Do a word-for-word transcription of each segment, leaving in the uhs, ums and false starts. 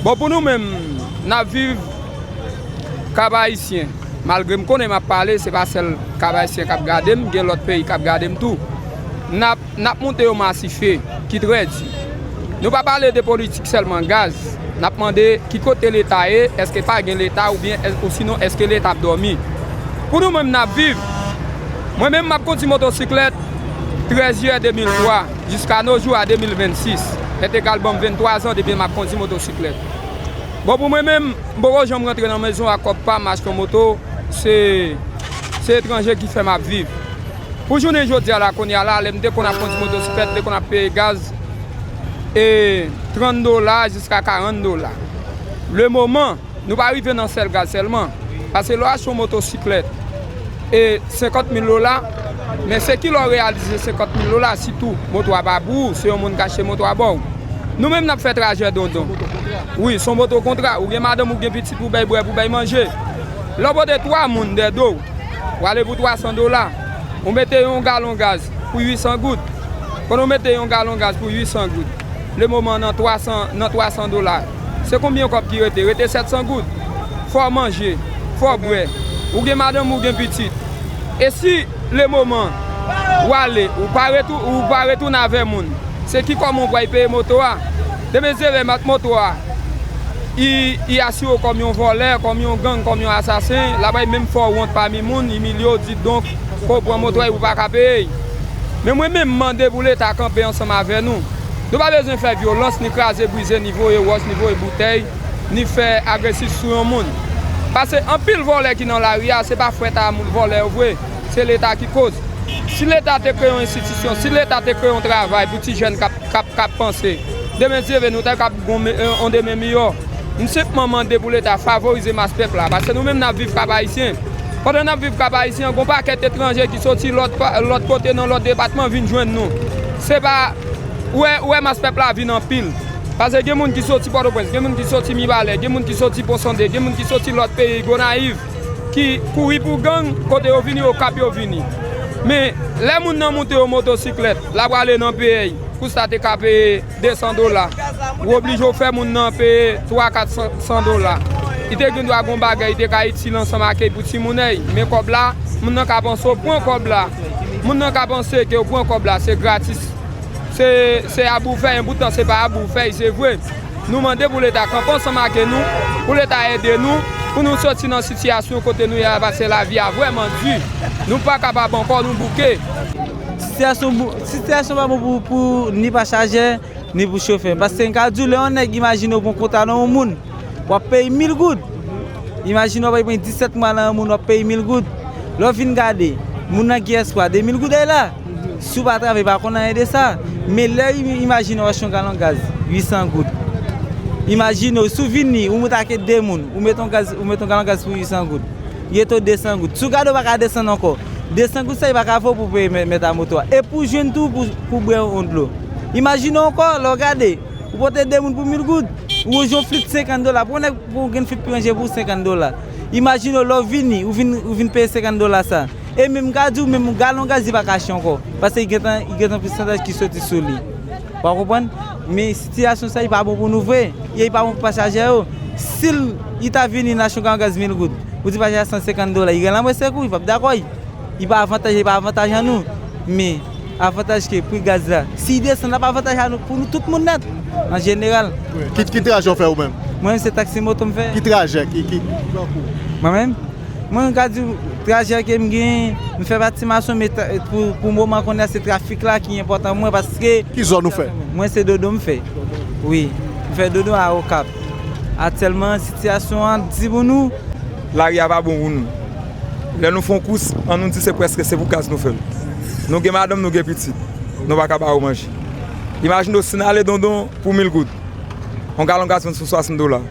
Bon, pou nou menm, n ap viv Kap Ayisyen. Malgre m konnen m ap pale, se pa sèl Kap Ayisyen k ap gade m, gen lòt peyi k ap gade m tou. N ap, n ap moute yon masife ki trè di. Nou pa pale de politik sèlman, gaz. N ap mande ki kote Leta ye, èske pa gen Leta oubyen, osinon èske Leta ap dòmi? Pou nou menm n ap viv. Mwen menm m ap kondi motosiklèt trèz jiyè de mil twa jiska no jou a de mil vennsis. Entegral ban m venntwa zan depi m ap kondi motosiklèt. Bon, pou mwen menm, m poko janm rantre nan mezon ak kòb pa m achte yon moto, se, se etranje ki fè m ap viv. Pou jounen jodi a la, kounye a la, lè m te konn ap kondi motosiklèt, m te konn ap peye gaz e trant dola jiska karant dola. Le moman, nou pa rive nan sèl gaz sèlman. Paske lè w achte yon motosiklèt e senkant mil dola, men se ki lè w reyalize senkant mil dola, sitou moto a pa pou ou, se yon moun k achte moto a ba w. Nou menm n ap fè trajè dondon. Wi, se yon moto kontra, ou gen madanm, ou gen pitit pou bay bwè, pou bay manje. Lè w pote twa moun dèyè do w, w ale pou twa san dola. Ou mete yon galon gaz pou uit san goud. Pandan w mete yon galon gaz pou uit san goud, le moman nan twa san, nan twa san dola, se konbyen kòb ki rete? Rete sèt san goud. Fò w manje, fò w bwè. Ou gen madanm, ou gen pitit. E si le moman w ale, ou pa retou-, ou pa retounen avè moun, se ki kòman w pral peye moto a? Demen se lè mat moto a, i, i asire w kòm yon vòlè, kòm yon gang, kòm yon asasen, l ap bay menm fè w wont pami moun, imilye w, di donk, ke w pran moto a epi w pa ka peye. Men mwen menm, m mande pou Leta kanpe ansanm avè nou. Nou pa bezwen fè vyolans, ni kraze, brize, ni voye wòch, ni voye boutèy, ni fè agresif sou yon moun. Paske anpil vòlè ki nan lari a, se pa frèt a moun vòlè yo vre, se Leta ki koz. Si Leta te kreye yon enstitisyon, si Leta te kreye yon travay pou ti jèn k ap, k ap, k ap panse, demen si Dye vle, nou ta kab gon me-, yon demen miyò. M senpman mande pou Leta favorize mas pèp la, paske nou menm n ap viv Kap Ayisyen. Pandan n ap viv Kap Ayisyen, gon pakèt etranje ki soti lòt pa-, lòt kote nan lòt depatman vin jwenn nou. Se pa, ou wè, ou wè mas pèp la vin anpil. Paske gen moun ki soti Pòtoprens, gen moun ki soti Mibalè, gen moun ki soti Ponsonde, gen moun ki soti lòt peyi, Gonayiv, ki kouri pou gang, kote yo vini, Okap yo vini. Men, lè moun nan moute yon motosiklèt, l ap prale nan peye, pou sa te ka peye de san dola, ou oblije w fè moun nan peye twa, kat san, san dola. Li te gen dwa gon bagay, li te ka itil ansanm ak li pou timoun èy, men kòb la, moun nan ka panse w pran kòb la. Moun nan ka panse ke w pran kòb la, se gratis. Se, se ab ou fè, yon bout tan se pa ab ou fè, se vre. Nou mande pou Leta kanpe ansanm ak nou, pou Leta ede nou, pou nou soti nan sitiyasyon kote nou ye a, paske lavi a vrèman di. Nou pa kapab ankò, nou bouke. Sitiyasyon bou-, sitiyasyon pa bon pou, pou ni pasajè, ni pou chofè. Paske m ka di w, lè yon nèg imajine w pran kontra nan yon moun, w ap peye mil goud. Imajine w ap pran disèt mwa nan yon moun, w ap peye mil goud. Lè w fin gade, moun nan gen espwa, de mil goud ay la. Si w pa travay, pa konn anyen de sa. Men lè im-, imajine w achte yon galon gaz, uit san goud. Imajine w, si w vini, ou moute ak de moun, ou met yon gaz, ou met yon galon gaz pou uit san goud. Rete w de san goud. Si w gade, w pa ka desann ankò. De san goud sa, li pa ka fè w pou peye mè-, mèt a moto a. E pou w jwenn tou, pou, pou bwè yon dlo. Imajine w ankò, lè w gade, ou pote de moun pou mil goud, ou jwenn yon flit senkant dola. Pou yon nèg, pou yon grenn flit piranje pou senkant dola. Imajine w, lè w vini, ou vin, ou vin peye senkant dola sa. E menm m ka di w, menm yon galon gaz, li pa ka achte ankò. Paske li gentan, li gentan pousantaj ki soti sou li. W a konprann? Men sitiyasyon sa, li pa bon pou nou vre. E li pa bon pou pasajè yo. Si l, li ta vini, l achte yon galon gaz mil goud, ou di pasajè a san senkant dola, li rele anmwes sèk ou, li p ap dakò. Li pa avantaj, li pa avantaj an nou. Men, avantaj ke pri gaz la, si li desann, l ap avantaj an nou, pou nou tout moun nèt, an jeneral. Wi. Ki, ki trajè w fè ou menm? Mwen menm, se taksi moto m fè. Ki trajè? Ki, ki, ki pawkou? Mwen menm? Mwen, m ka di w, trajè ke m genyen, m fè pati mason, men ta-, pou, pou moman kounye a, se trafik la ki enpòtan pou mwen, paske... Ki zòn ou fè? Mwen, se Dodo m fè. Wi, m fè Dodo a Okap. Aktyèlman, sitiyasyon an di pou nou. Lari a pa bon pou nou. Lè nou fè yon kous, an nou di se prèske se pou gaz nou fè l. Nou gen madanm, nou gen pitit. Nou pa ka ba yo manje. Imajine w, si n ale Dondon pou mil goud, yon galon gaz vann sou swasant dola.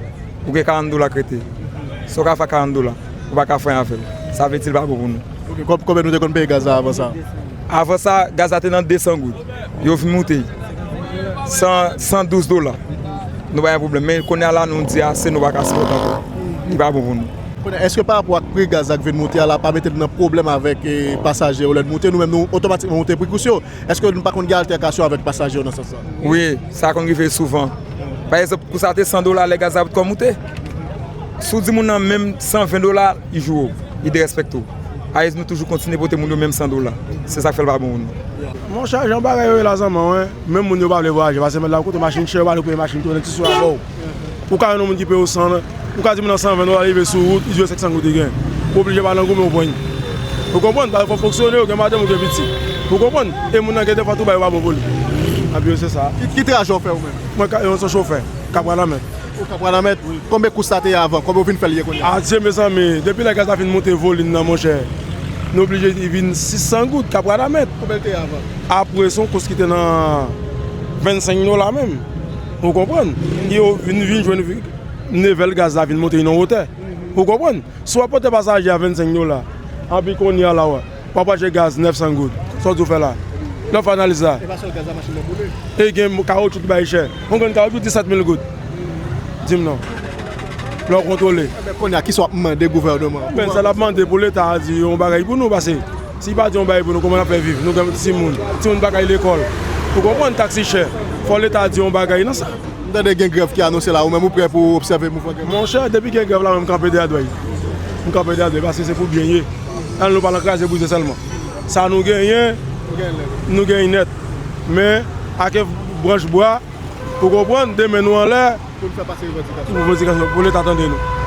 Ou gen karant dola k rete. Sa w ka fè ak karant dola? Ou pa ka fè anyen avè l. Sa vle di l pa bon pou nou. Ok, kon-, konbyen nou te konn peye gaz la avan sa? Avan sa, gaz la te nan de san goud. Yo vin moute san, san douz dola. Nou pa gen pwoblèm. Men kounye a la, nou di ase, nou pa ka sipòte ankò. Li pa bon pou nou. Kounye a, èske pa rapò ak pri gaz la k vin moute a la pa mete n nan pwoblèm avèk, eh, pasaje yo lè n moute? Nou menm, nou otomatikman moute pri kous yo. Èske nou pa konn gen altèkasyon avèk pasaje yo nan sans sa? Wi, sa konn rive souvan. Pa egzanp, kou sa te san dola, lè gaz la t kò moute. Si w di moun nan menm san ven dola, li joure w, li derespekte w. Alèz nou toujou kontinye pote moun yo menm san dola. Se sa k fè l pa bon pou nou. Monchè, jan bagay yo ye la zanman, wen, menm moun yo pa vle vwayaje, paske mèt la koute machin chè, yo pa vle peye machin tounen ti sou avè w. Ou ka jwenn yon moun ki peye w san, ou ka di moun nan san ven dola, li rive sou wout, li di w se senk san goud li gen. Ou oblije pa nan goumen, ou pran. Ou konprann? Paske fò w fonksyone, ou gen madanm, ou gen pitit. Ou konprann? E moun nan gen defwa tou bagay yo pa bon pou li. Anpi yo se sa. Ki, ki trajè w fè ou menm? Mwen ka, yon se chofè, Kapra Lanmèt. Ou Kapra Lanmèt? Wi. Konbyen kous sa te ye avan? Konbyen ou vin fè l ye kounye a? Adye, mezanmi, depi lè gaz la fin monte volin nan, monchè, nou oblije vin sis san goud, Kapra Lanmèt. Konbyen l te ye avan? Apre, se yon kous ki te nan vennsenk dola menm. Ou konprann? Yo vin, vin jwenn vi-, nivèl gaz la vin monte nan wotè. Ou konprann? Si w ap pote pasaje a vennsenk dola, anpi kounye a la, w ap achte gaz nèf san goud, sa w di w fè la? Lè w fè analiz la. E pa sèl gaz la, machin nan boule. E gen kawoutchou ki bay chè. Yon grenn kawoutchou disèt mil goud. Di m non. Lè w kontwole. Ebyen, kounye a, kisa w ap mande gouvènman an? Ebyen, sa l ap mande pou Leta a di yon bagay pou nou, paske si li pa di yon bagay pou nou, kòman n ap fè viv? Nou gen timoun. Timoun pa ka al lekòl. Ou konprann, taksi chè. Fò Leta a di yon bagay nan sa. M tande gen grèv ki anonse la, ou menm ou prè pou w obsève mouvman grèv la? Monchè, depi gen grèv la, mwen, m kanpe dèyè dwèy. M kanpe dèyè dwèy, paske se pou byen ye. An nou pa nan kraze brize sèlman. Sa nou genyen, nou genyen nèt. Men, ak branch bwa, ou konprann, demen nou anlè. Pou n fè pase revandikasyon. Revandikasyon, pou Leta tande nou.